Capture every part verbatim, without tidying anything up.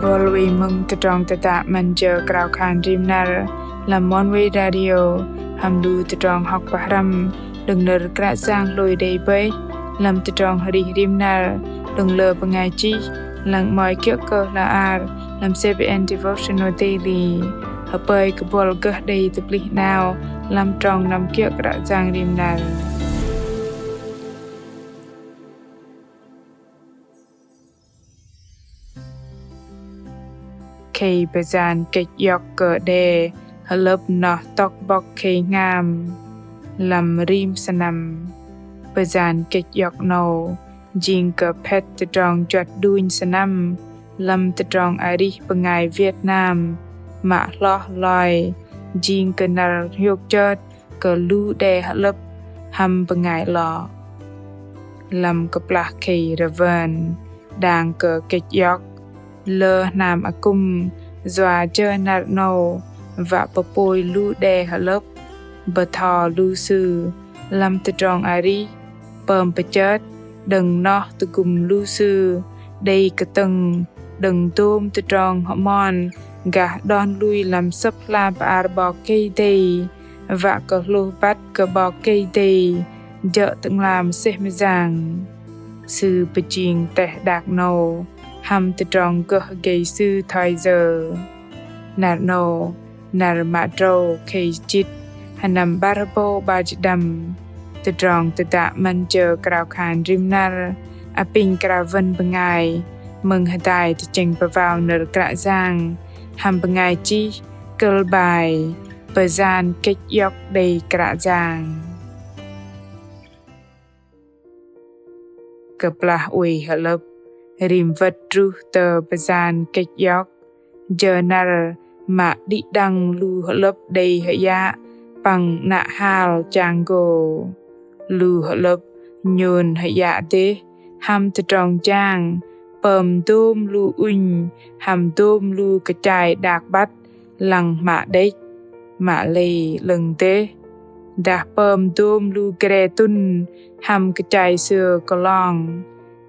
Bol wei mơ̆ng tơdrong tơdă 'Măn Jơ Krao Khan Rim Năr lăm Oneway Radio hăm lu tơdrong hŏk pơhrăm đơ̆ng nơ̆r Kră Yang hlôi đei bơih lăm tơdrong arih rim năr đơ̆ng lơ bơngai chih, lăng 'mơ̆i kiơ̆ kơ hla ar lăm CBN Devotional Daily. Hơpơi kơ bol gơh đei tơplih 'nao lăm trong năm kiơ̆ Kră Yang rim năr. Khei pơyan kĕch iŏk kơ đe hơlơ̆p noh tŏk bŏk khei hngam lăm rim sơnăm. Pơyan kĕch iŏk 'nâu jing kơ phĕt tơdrong juăt đunh sơnăm lăm tơdrong arih bơngai Việt Nam mă hloh loi jing kơ năr hiôk chơt kơ lu đe hơlơ̆p hăm bơngai 'lŏ. Lăm kơplah khei rơwen đang kơ kĕch iŏk, lơ hnam akŭm yua jơ năr 'nâu wă pơpôi lu đe hơlơ̆p, bơtho lu sư lăm tơdrong arih pơm pơchơt đơ̆ng noh tơgŭm lu sư đei kơtơ̆ng đơ̆ng dôm tơdrong hơmon gah đon lui lăm Sơ̆p hla bơar 'Bok Kei-Dei wă kơ hlôh băt kơ 'Bok Kei-Dei jơ̆ Tơ'ngla mơsêh mơyang. Sư pơjing teh đak 'nâu hăm tơdrong gơh gei sư thoi yơ. Năr 'nâu, năr mă drâu khei jĭt, hơnăm 'bar rơbâu 'bar jĭt đăm. Tơdrong tơdă 'Măn Jơ Krao Khan Rim Năr apinh krao wơ̆n bơngai mơ̆ng hơdai tơchĕng pơwao nơ̆r Kră Yang hăm bơngai chih kơ̆l bai Pơyan kĕch iŏk đei Kră Yang. Kơplah oei hơlơ̆p rim wơ̆t truh tơ pơyan kĕch iŏk, jơ năr mă đĭ đăng lu hơlơ̆p đei hơyă păng 'nă hal chang gô. Lu hơlơ̆p nhôn hơyă dêh hăm tơdrong jang pơm dôm lu ŭnh hăm dôm lu kơchai đak băt lăng hmă đĕch, mă lei 'lơ̆ng dêh. Dah pơm dôm lu gre tŭn hăm kơchai sưa kơlong,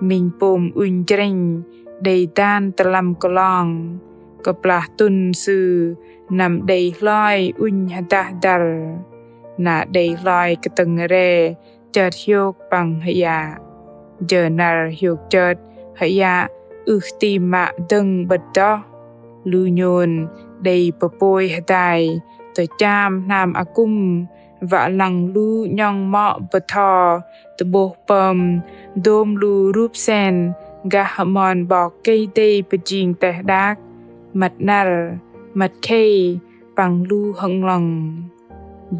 minh pôm ŭnh jrĕnh đei dan tơ lăm kơlong. Kơplah tŭn sư năm đei hloi ŭnh hơdah dăr, na đei hloi kơtơ̆ng re chơt hiôk păng hơyă. Jơ năr hiôk chơt hơyă ưh ti mă dơ̆ng 'bơ̆t đoh. Lu nhôn đei pơpôi hơdai tơ cham hnam akŭm, wă lăng lu 'nhŏng mŏ bơtho tơ'bôh pơm dôm lu rup sen gah hơmon 'Bok Kei-Dei pơjing teh đak, măt năr, măt khei păng lu hơnglŏng.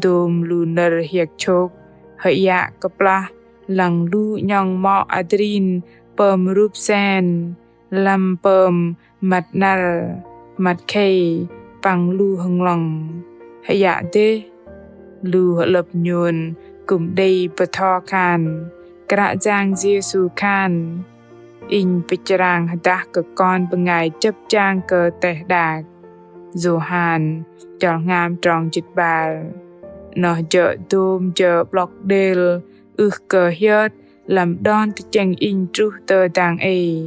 Dôm lu nơ̆r hiơ̆k chôk hơyă kơplah lăng lu 'nhŏng mŏ adrin pơm rup sen, lăm pơm măt năr, măt khei păng lu hơnglŏng. Hơyă dêh, lu hơlơ̆p nhôn kư̆m đei bơtho khan: Kră Yang Yêsu khan: Inh pơchrang hơdah kơ kon bơngai chơ̆p chang kơ teh đak. Yôhan chol hngam trong jĭt 'bar. Noh jơ̆ dôm jơ 'blŏk đêl ưh kơ hiơt lăm đon tơchĕng inh truh tơ dang ei.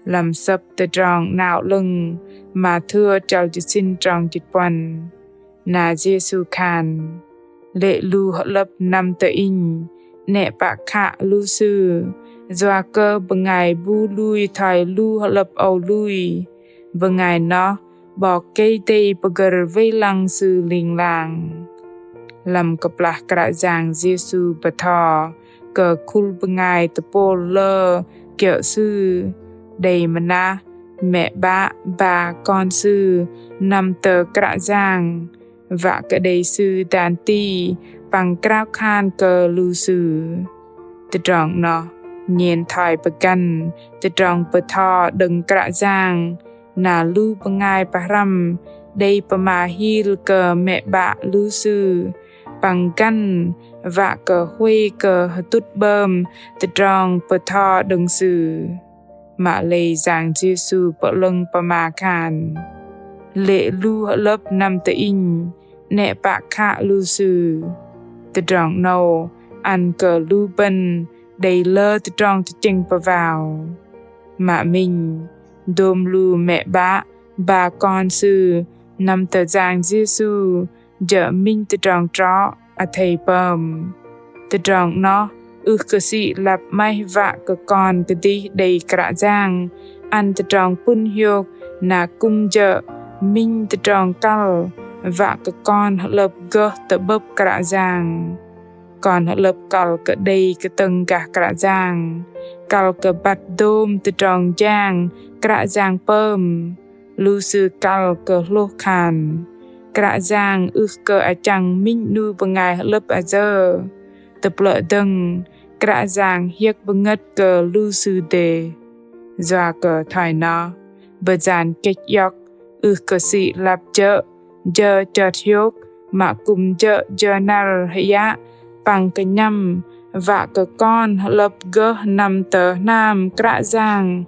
Lăm Sơ̆p Tơdrong 'Nao 'Lơ̆ng, Mathêu chol jĭt sĭn trong jĭt puăn. Na Yêsu khan: Lê̆ lu hơlơ̆p năm tơ inh, 'nĕ pă khă lu sư, yua kơ bơngai bu lui thoi lu hơlơ̆p âu lui, bơngai noh 'Bok Kei-Dei pơgơ̆r wei lăng sư ling lang. Lăm kơplah Kră Yang Yêsu bơtho kơ khul bơngai tơpôl lơ kiơ̆ Sư, đei mơnah mĕ 'bă ba kon Sư năm tơ Kră Yang, wă kơ đei Sư dan ti păng krao khan kơ lu sư. Tơdrong noh nhen thoi pơgăn tơdrong bơtho đơ̆ng Kră Yang, na lu bơngai pơhrăm đei pơma hil kơ mĕ 'bă lu sư păng găn wă kơ huay kơ hơtŭt 'bơm tơdrong bơtho đơ̆ng Sư. Mă lei Yang Yêsu pơ'lơ̆ng pơma khan: Lê̆ lu hơlơ̆p năm tơ inh, 'nĕ pă khă lu sư. Tơdrong 'nâu ăn kơ lu bơ̆n đei lơ tơdrong tơchĕng pơwao. Mă minh, Dôm lu mĕ 'bă ba kon sư năm tơ Yang Yêsu jơ̆ minh tơdrong trŏ athei pơm. Tơdrong noh ưh kơ sĭ lăp 'maih wă kơ kon kơdih đei Kră Yang ăn tơdrong pŭn hiôk na kư̆m jơ̆ minh tơdrong kăl wă kơ kon hơ'lơ̆p gơh tơ'bơ̆p Kră Yang. Kon hơ'lơ̆p kăl kơ đei kơtơ̆ng gah Kră Yang, kăl kơ băt dôm tơdrong jang Kră Yang pơm. Lu sư kăl kơ hlôh khan Kră Yang ưh kơ achăng minh 'nu bơngai hơ'lơ̆p ayơ. Tơplơ̆ dơ̆ng Kră Yang hiơ̆k bơngơ̆t kơ lu sư dêh. Yua kơ thoi noh, bơyan kĕch iŏk ưh kơ sĭ lăp jơ̆ jơ chơt hiôk, mă kư̆m jơ̆ jơ năr hơyă păng kơnhăm wă kơ kon hơ'lơ̆p gơh năm tơ hnam Kră Yang,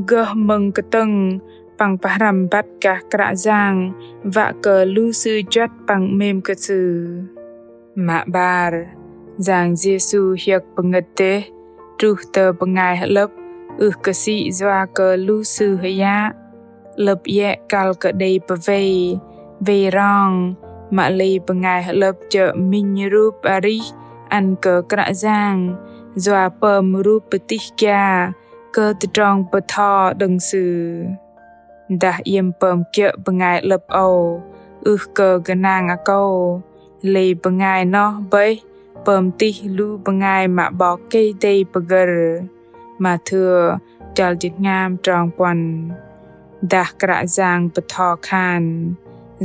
gơh mơ̆ng kơtơ̆ng păng pơhrăm băt gah Kră Yang wă kơ lu sư juăt păng 'mêm kơ Sư. Mă 'bar, Yang Yêsu hiơ̆k bơngơ̆t dêh truh tơ bơngai hơ'lơ̆p ưh kơ sĭ yua kơ lu sư hơyă. 'Lơ̆p iĕ kăl kơ đei pơwei, wei rong, mă lei bơngai hơ'lơ̆p jơ̆ minh rup arih ăn kơ Kră Yang, yua pơm rup pơtih gia kơ tơdrong bơtho đơ̆ng Sư. Dah iĕm pơm kiơ̆ bơngai 'lơ̆p âu ưh kơ gơnang akâu, lei bơngai noh bơih pơm tih lu bơngai mă 'Bok Kei-Dei pơgơ̆r. Mathêu chăl jĭt hngam trong puăn. Dah Kră Yang bơtho khan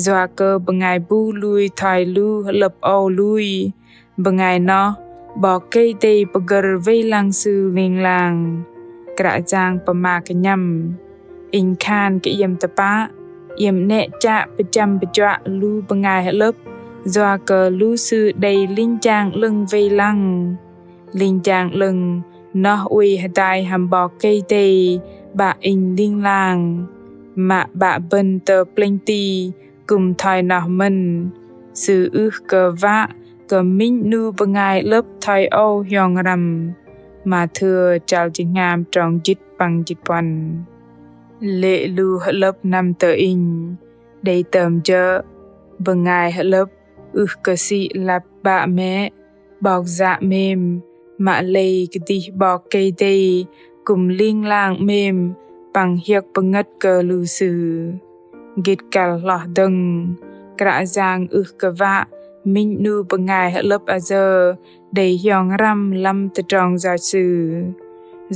yua kơ bơngai bu lui thoi lu hơ'lơ̆p âu lui, bơngai noh 'Bok Kei-Dei pơgơ̆r wei lăng sư ling lang. Kră Yang pơma kơnhăm: Inh khan kơ iĕm tơpă, iĕm 'nĕ chă pơchăm pơchuă lu bơngai hơ'lơ̆p yua kơ lu sư đei linh jang 'lơ̆ng wei lăng. Linh jang 'lơ̆ng noh oei hơdai hăm 'Bok Kei-Dei 'Bă Inh ling lang. Mă 'Bă bơ̆n tơ plĕnh ti kư̆m thoi noh mơ̆n. Sư ưh kơ wă kơ minh 'nu bơngai 'lơ̆p thoi âu hiong răm. Mathêu chăl jĭt hngam trong jĭt păng jĭt puăn. Lê̆ lu hơ'lơ̆p năm tơ Inh đei tơm jơ̆ bơngai hơ'lơ̆p ưh kơ sĭ lăp 'bă mĕ, 'bok yă 'mêm, mă lei kơdih 'Bok Kei-Dei kư̆m ling lang 'mêm păng hiơ̆k bơngơ̆t kơ lu sư. Gĭt kăl hloh dơ̆ng, Kră Yang ưh kơ wă minh 'nu bơngai hơ'lơ̆p ayơ đei hiong răm lăm tơdrong yoch Sư.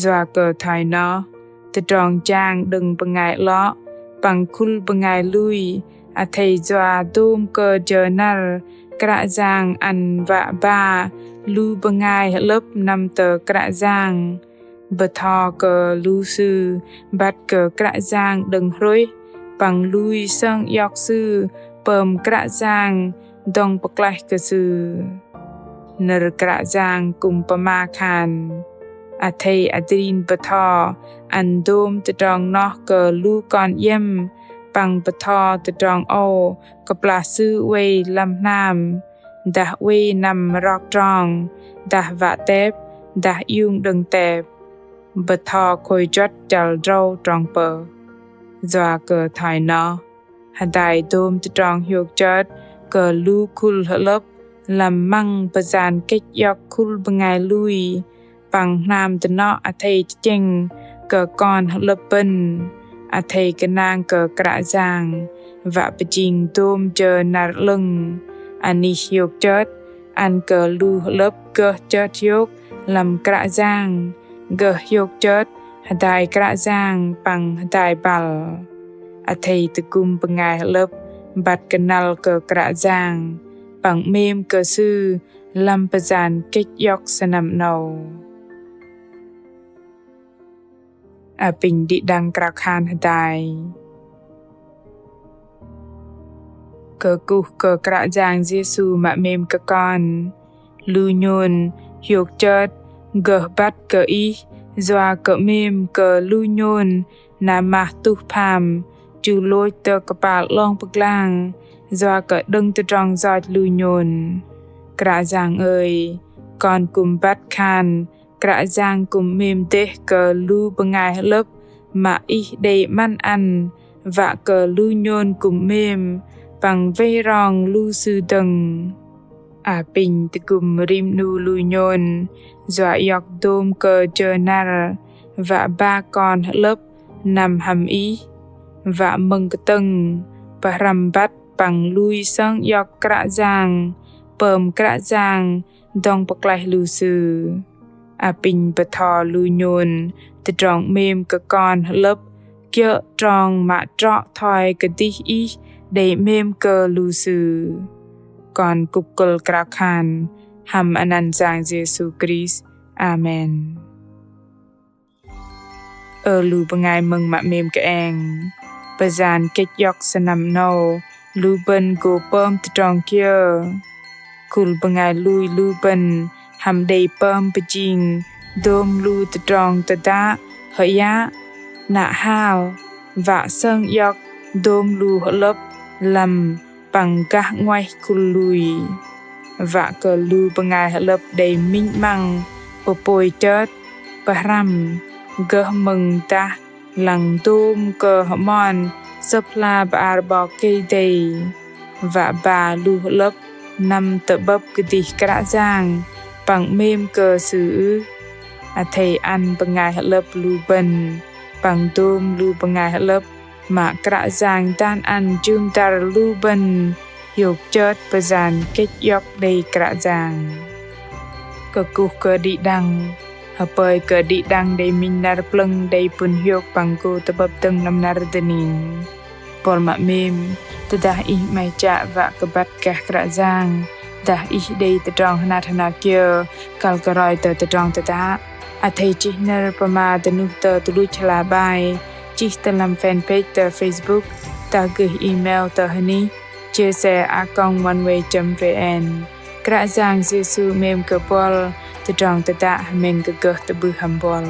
Yua kơ thoi noh, tơdrong jang đơ̆ng bơngai 'lŏ păng khul bơngai lui athei yua dôm kơ jơ năr Kră Yang ăn wă ba lu bơngai hơ'lơ̆p năm tơ Kră Yang, bơtho kơ lu sư băt kơ Kră Yang đơ̆ng hrôih păng lui sơng iŏk sư pơm Kră Yang dŏng pơklaih kơ Sư. Nơ̆r Kră Yang kư̆m pơma khan: Athei adrin bơtho ăn dôm tơdrong noh kơ lu kon iĕm, păng bơtho tơdrong âu kơplah sư oei lăm hnam, dah oei năm rok trong, dah wă tep, dah iung đơ̆ng tep. Bơtho Khôi Juăt chăl drâu trong pơh. Yua kơ thoi noh, hơdai dôm tơdrong hiôk chơt kơ lu khul hơ'lơ̆p lăm măng bơyan kĕch iŏk khul bơngai lui, păng hnam dơnŏ athei tơchĕng kơ kon hơ'lơ̆p bơ̆n, athei gơnang kơ Kră Yang wă pơjing dôm jơ năr 'lơ̆ng. Anih hiôk chơt ăn kơ lu hơ'lơ̆p gơh chơt hiôk lăm Kră Yang, gơh hiôk chơt hơdai Kră Yang păng hơdai băl. Athei tơgŭm bơngai hơ'lơ̆p băt kơnăl kơ Kră Yang păng 'mêm kơ Sư lăm bơyan kĕch iŏk sơnăm 'nâu. Apinh đĭ đăng krao khan hơdai. Kơkuh kơ Kră Yang Yêsu mă 'mêm kơ kon. Lu nhôn hiôk chơt gơh băt kơ Ih, yua kơ 'mêm kơ lu nhôn na mah tuh pham, chu lôch tơ kơpal 'long pơglang, yua kơ đơ̆ng tơdrong yoch lu nhôn. Kră Yang ơi, kon kư̆m băt khan Kră Yang kư̆m 'mêm dêh kơ lu bơngai hơ'lơ̆p mă Ih đei 'măn ăn, wă kơ lu nhôn kư̆m 'mêm păng wei rong lu sư dơ̆ng. Apinh tơgŭm rim 'nu lu nhôn yua iŏk dôm kơ jơ năr, wă ba kon hơ'lơ̆p năm hăm Ih, wă mơ̆ng kơtơ̆ng pơhrăm băt păng lui sơng iŏk Kră Yang, pơm Kră Yang dŏng pơklaih lu sư. Apinh bơtho lu nhôn tơdrong 'mêm kơ kon hơ'lơ̆p kiơ̆ trong mă trŏ thoi kơdih Ih đei 'mêm kơ lu sư. Kon kŭp kơ̆l krao khan hăm anăn Yang Yêsu Krist. Amen. Ơ lu bơngai mơ̆ng mă 'mêm kơeng, pơyan kĕch iŏk sơnăm 'nâu lu bơ̆n gô pơm tơdrong kiơ? Khul bơngai lui lu bơ̆n hăm đei pơm pơjing dôm lu tơdrong tơdă, hơyă, nă hal, wă sơng iŏk dôm lu hơ'lơ̆p lăm păng gah 'nguaih khul lui. Wă kơ lu bơngai hơ'lơ̆p đei minh 'măng pơpôi chơt, pơhrăm, gơh mơ̆ng dah lăng dôm kơ hơmon Sơ̆p hla bơar 'Bok Kei-Dei. Wă ba lu hơ'lơ̆p năm tơ'bơ̆p kơdih Kră Yang păng 'mêm kơ Sư ưh? Athei ăn bơngai hơ'lơ̆p lu bơ̆n păng dôm lu bơngai hơ'lơ̆p mă Kră Yang dan ăn jŭm dăr lu bơ̆n hiôk chơt pơyan kĕch iŏk đei Kră Yang. Kơkuh kơ đĭ đăng, hơpơi kơ đĭ đăng đei minh năr plơ̆ng đei pŭn hiôk păng gô tơ'bơ̆p dơ̆ng lăm năr dơning. Buăl mă 'mêm, tơdah ih 'maih chă wă kơ băt gah Kră Yang, dah ih đei tơdrong hơnat hơnat kiơ kăl kơ roi tơ tơdrong tơdă, athei chih nơ̆r pơma dơnuh tơ tuch luch hla bơar, chih tơ lăm fanpage tơ Facebook, dah gơh email tơ hơnih chia sẻ a còng oneway chấm vn. Kră Yang Yêsu 'mêm kơ buăl, tơdrong tơdă hơmĕng kơ gơh tơ'bưh hăm buăl.